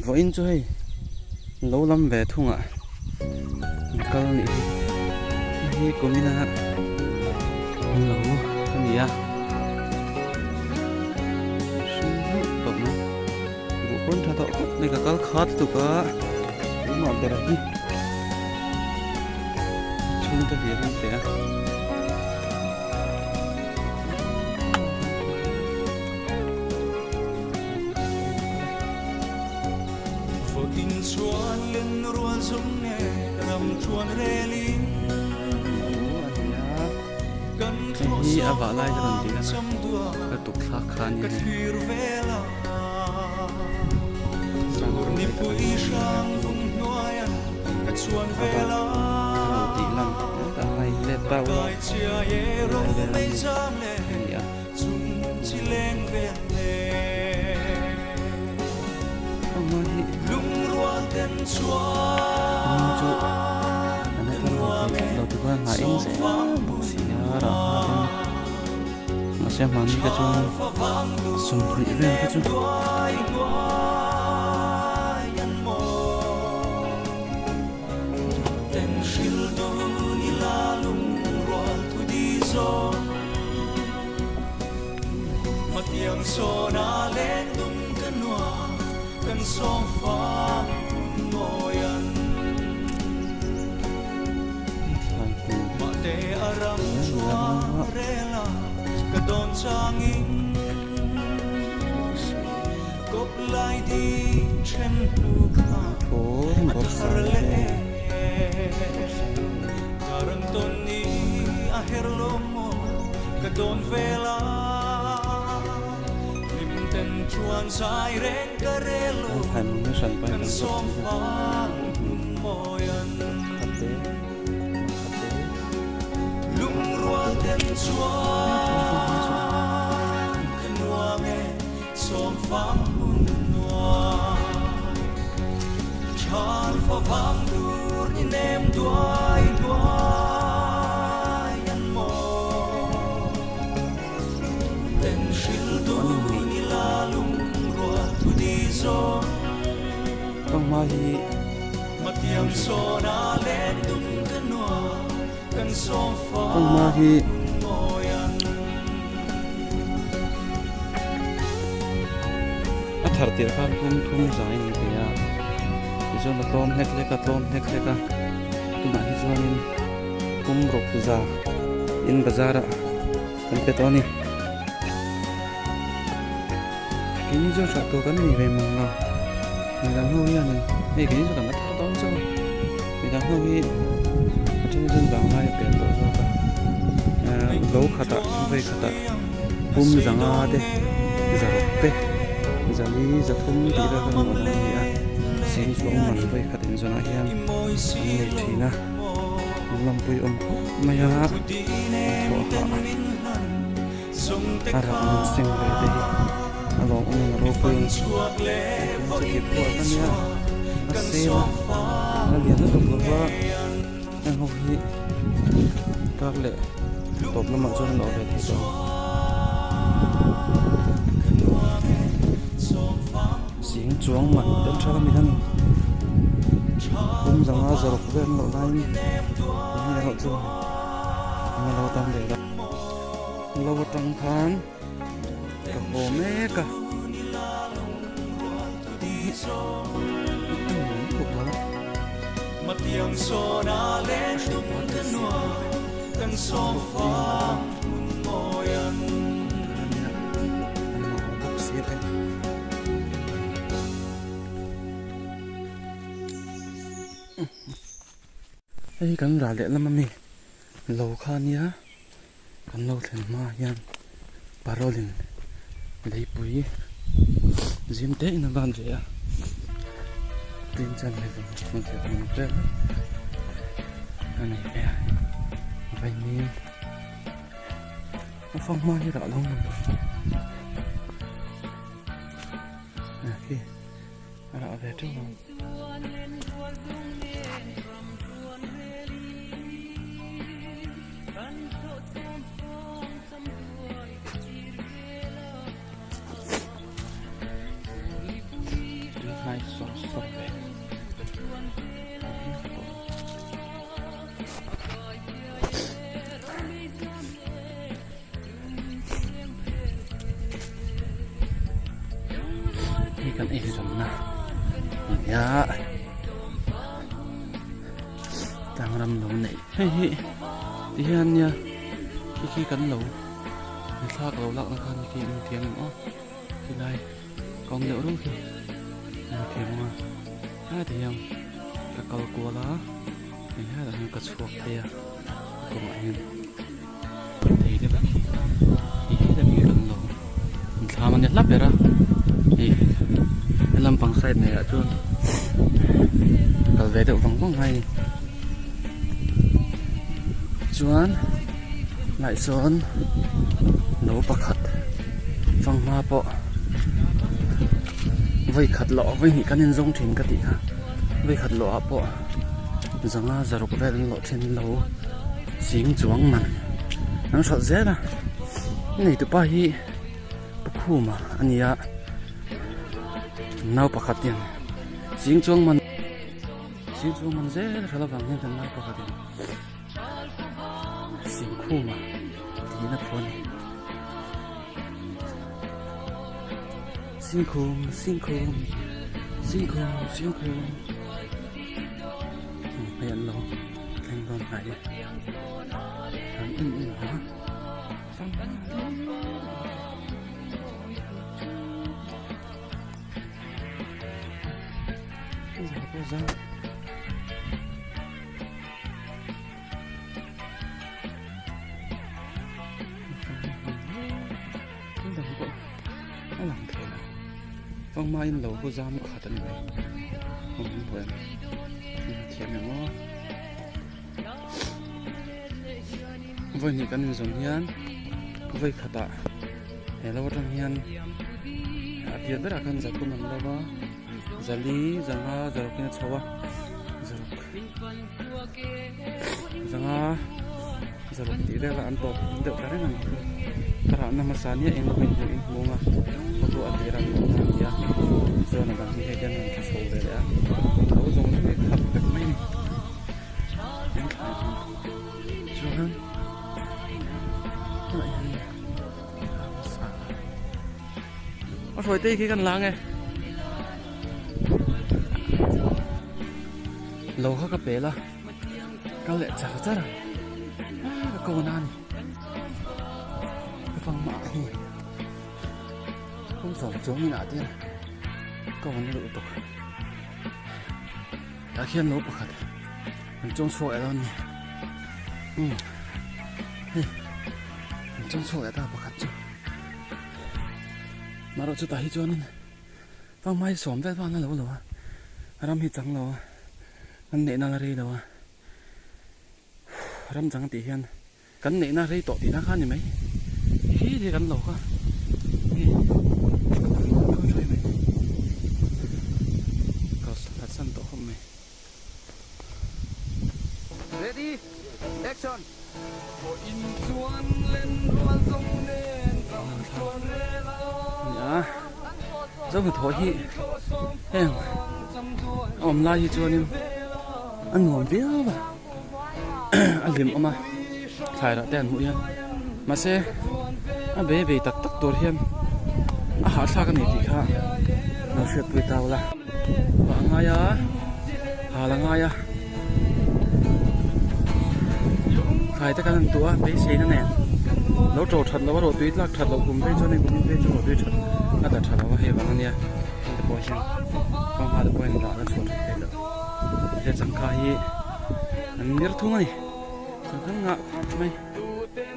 Vawiin chu hei lo lam ve thungah an kal a nih hi. Hei hi kumin a lo a ni a. Hring hlauh tawh mai. Buh pawn tha tawh khawp mai ka kal khat tuk a. Keimah ber hi chhungte hlir an che a. Hei hi a vah lai ka rawn ti lang a, ka tuk thlak kha a ni hei. A vah ka lo tih lang hetah hei let ta ula helai vel a mi a ni a. Chu an la thar ve thei tlat lo tikhan hna eng zel bawk si a rah hma ten mahse hmani kha chuan 20 vel kha chu. Fanghma hi Fanghma hi a thar tirh khan thum thum zai a ni thei a tichuan a tlawm hlek hlek a tlawm hlek hlek a tunah hi chuanin pum rawk za in bazar ah kan pe tawh a ni. Keini chu hrah tur kan nei ve mang lo midang ho hianin hei keini chu kan la thar dawn chauh a midang ho hi a then chuan vanglai a pel tawh zawk a ehh lo khatah vawi khatah pum zanga te zaruk te zali zathum tih vel kha hmuh a ni a sing chuang man vawi khat inzawnah hian an nei thin a an lawmpui awm khawp mai a an thawh hah. A rah an seng ve te hi a lawmawm in a ropui a ni. Engkim chu ip pawh a nia a sel a a lian lutuk lo va heng ho hi kar leh tawp lamah chuan a lawh ve thei tawh ang. Sing chuang man deuh tha a mi dangin pum zanga zawrh vel an loh laiin eng erawh chu an la lo tam ve lo. Lo atang khan ka haw mek a Hei kan ral lehlam ami lo kha ania. Kan lo thlen hma hian parol in leipui zim te in a ban ve a tin chuan hei hmun thei hmun vel a nei ve a vaimim a fang hma hi rah lo mai a khi a rah ve teuh ang. Hnai sawm eizawnna a ni a tlangram lo neih hei hi ti hian nia khi khi kan lo thlak lo lakna khan khi in thiam em aw khilai kawng deuh reuh khi in thiam ang a helai te hian ka kal kual a hei helaiah hian ka chhuak phei a kawngah hian thei deuh khi hei helai hi kan lo inthlam a ni hla ber a hei helam pang side nei ah chuan kal ve deuh vang vang ngai a ni chuan ngaihsawn no pakhat fanghma pawh vawi khat lawh vawi hnih kan inzawng thin ka tih kha vawi khat lawh ah pawh zanga zaruk vel an lawh thin lo sing chuang man an hralh zel a neitupa hi Pu Khuma a ni a nau pakhat hian sing chuang man sing chuang man zel hralh avang hian kan nau pakhat in Singkhuma tihna phu a ni. Singkhum Singkhum Singkhum Singkhum hei an lo thleng dawn hnai e an en en a Thil dang pawh a lang thei lo fanghma in lo hu zam khat a ni mai awm in buai a thiam em aw vawi hnih kan inzawn hian vawi khatah he lo atang hian a pian berah khan zathum an lo va zali zanga zaruk in a chho a zaruk zanga zaruk tih vel a an tawp deuh ta reng a ni ka rahna hmasa nia eng pawhin hmuh in hmung a photo a tir a ni a ni a chuan a dang hi hei hian an tha chho ve leh a lo zawng zawng hi khat vek mai a ni eng thlai hi chuan tunah hian hmasa a hruai te khi kan lang e lo kha ka pel a kal leh char char a ka ko na a ni ka fang mah hi kawng sawm chuang in ah te ko an luh tawk tah khian lo pakhat an chawng chhuak leh dawn a ni umm hei an chawng chhuak leh ta pakhat chu marawh chutah hi chuanin Fanghmai sawm vel vang a lo lo a, ram hi chang lo a, kan neihna la rei lo a, ram chang tih hian kan neihna rei tawh tihna kha a ni mai, hi hi kan lo kha hei ka mai ka hlatsan tawh khawp mai. Ready action. In chuan len rual zawng nen ram chuan rel a. Nia zo hnathawh hi heng a awm lai hi chuanin a nuam viau a a hlim awm a thlai rah te an hmuh hian mahse a bei bei tak tak tur hian a hahthlak a ni tih kha lo hriatpui ta ula vah a ngai a hal a ngai a thlai te kan han tuah a beiseina nen lo to that loh a rawh tui tlak that loh kum phei chuan hei kum phei chu rawh tui that a tla tha lo a hei vang ania heng te pawh hian fanghma te pawh hian rah la chhuah that theih loh he changkha hi an ner thung a ni changkha ngah khawp mai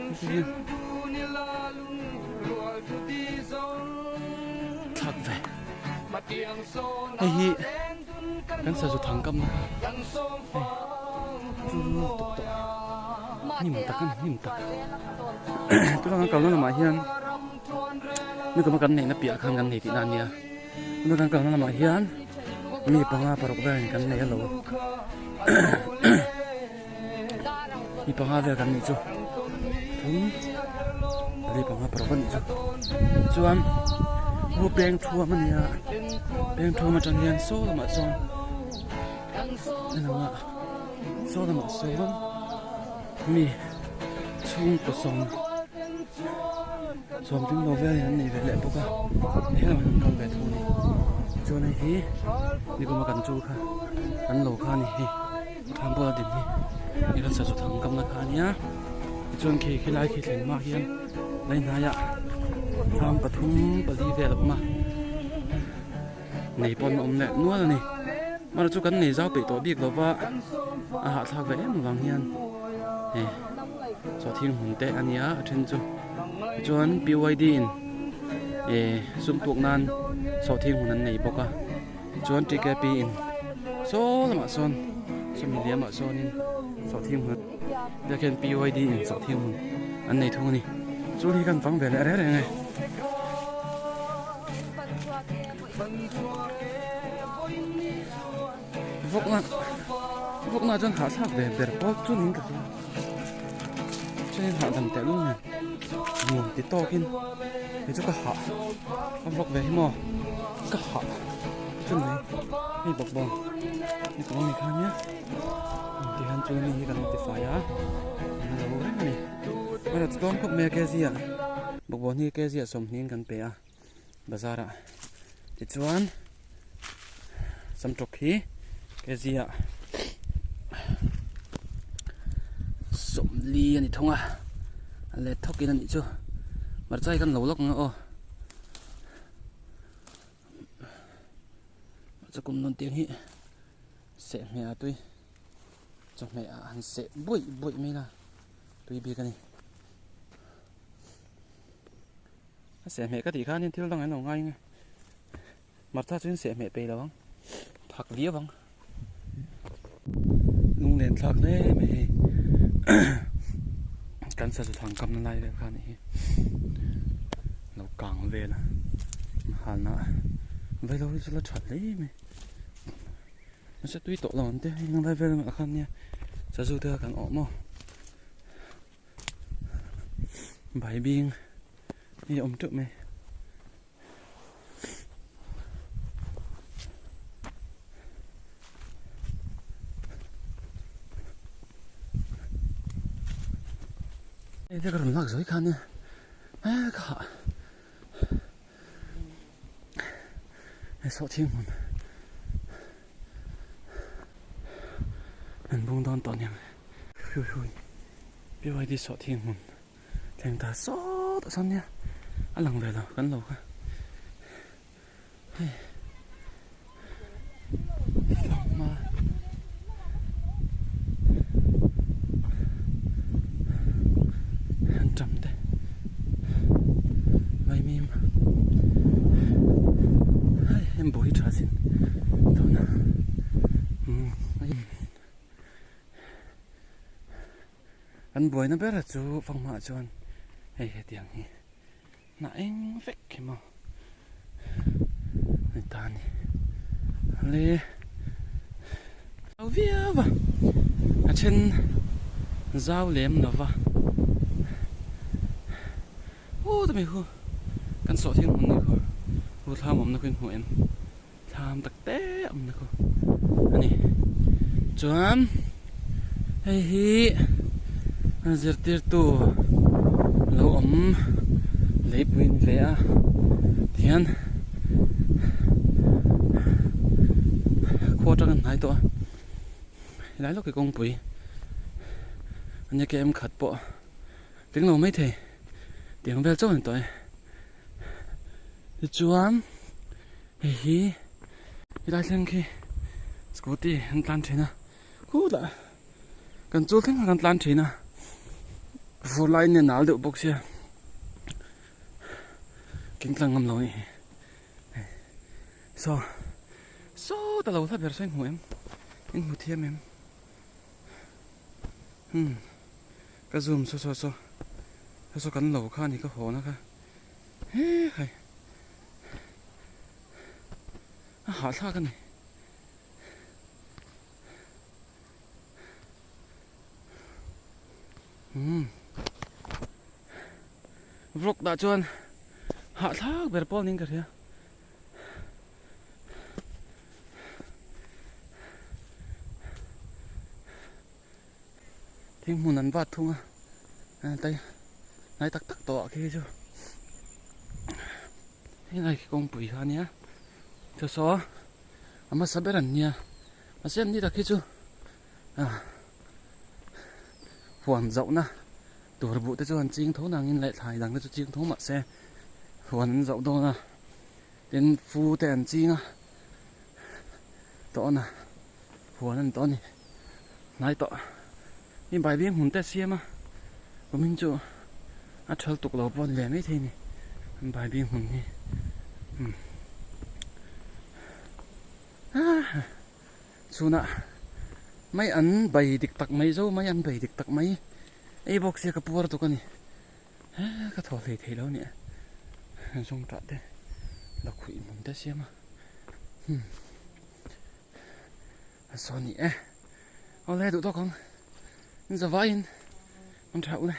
heti hian thlak ve hei hi. Kan sazu thang kam na kha hei chu tuk tawh hnim tak a ni hnim tak tuna kan kalna lamah hian nikuma kan neihna piah khan kan nei tihna a nia tuna kan kalna lamah hian mi panga paruk velin kan nei alo mi panga vel kan nih chu thum pali panga paruk a nih chu chuan hu peng thuam a nia peng thuam atang hian saw lamah chuan en ang a saw lamah sawn mi chhungkaw sawm sawm tling lo vel in an nei ve leh bawk a helamah hian an kal ve thung a ni. Chuan hei hi nikuma kan chu kha kan lo kha a ni hei thlam pawh a din hi hei kan sazu thang kamna kha a nia tichuan khi khilai khi thlen hma hian lai hnaiah thlam pathum pali vel a awm a nei pawn a awm leh nual a ni amaherawh chu kan nei zau peih tawh bik lova a hahthlak ve em avang hian hei sawhthing hmun te a nia a then chu tichuan P Y D in eh sum puk nan sawhthing hmun an nei bawk a tichuan T K P in saw lamah sawn sawmi liamah sawnin sawhthing hmun biak hian P Y D in sawhthing hmun an nei thung a ni chu hi kan fang ve leh reng reng e. Vawkna vawkna chuan hahthlak ve ber pawh chu niin ka hria chuanin hahdam teh lul nen nuam ti tawkin kei chu ka hah a vawk ve hi maw ka hah chu ni mai hei bawkbawn ni kawng ni kha nia tihian chu mi hi kan lo tifai a an lo reng a ni erawh chu tlawm khawp mai a kg ah bawkbawn hi kg ah sawmhnih in kan pe a. Bazar ah tichuan samtawk hi kg ah sawmli a ni thung a a let thawk in a nih chu hmarcha hi kan lo lawk ang aw hmarcha kum nawn tiang hi sehhmeh a tui chawhmeh ah han seh buaih buaih mai la tui bik a ni. A sehhmeh ka tih khanin thil dang an lo ngai nge Martha chuan sehhmeh peih lo ang phak viau ang lunglen thlak hle mai hei kan sazu thang kamna lai vel kha anih hi lo kang vel a halna vailo hi chu la tha hle mai nasa tui tawh lo ang te heng lai vel ah khan nia sazu te kha kan awh maw. Baibing hi a awm teuh mai. Hei te ka rawn lak zawih kha nia he ka hah hei sawhthing hmun an bung dawn tawh aniang. Hui hui B Y D sawhthing hmun thleng ta sawt a sawn nia a lang ve lo kan lo kha hei fanghma an tam te vaimim hei heng buai tha sin tuna umm. An buaina ber chu fanghma chuan hei hetiang hi hnah eng vek hi maw ni ta a ni le zau viau a a then zau lem lo va aw ta mai khu kan sawh thing hmun ni khu hu thlam awmna khu in hmuh em. Thlam tak te awm na khaw a ni. Chuan hei hi zirtirtu lo awm leipui an ve a tihian khua atang an hnai tawh a helai lawk hi kawngpui ania kem khat pawh tling lo maithei tiang vel chauh a ni tawh e tichuan. Hei hi helai thleng khi scooty an tlan thin a khutah kan chul thleng kha kan tlan thin a fur laiin a nal deuh bawk sia keng tlang ngam lo a nih hi saw sawta lo hla ber saw in hmu em in hmu thiam em umm ka zoom saw saw saw saw kan lo kha a ni ka haw na kha he khai. A hahthlak a ni. Umm. Vlog dah chuan hahthlak ber pawh niin ka hria. Thing hmun an vat thung a tai hnai tak tak tawh ah khi chu heng ai khi kawngpui kha ania. Chu saw a hmasa ber an nia mahse an ni tak hi chu ah huan zauhna tur buh te chu an ching tho nangin leh thlai dang te chu ching tho mahse huan an zauh dawn a tin fu te an ching a tawna huan an tawh a ni hnai tawh mi bai biang hmun te a siam a kumin chu a thal tuk lo pawh a ni leh maithei a ni an bai biang hmun hi umm ah chhunah mai an bai dik tak mai zo mai an bai dik tak mai ei bawk sia ka puar tuk a ni he ka thaw hlei thei lo a ni a zawngtah te lakhuih hmun te a siam a hmm. A saw ni e. Awle duh tawk ang. In zavaiin an tha ule.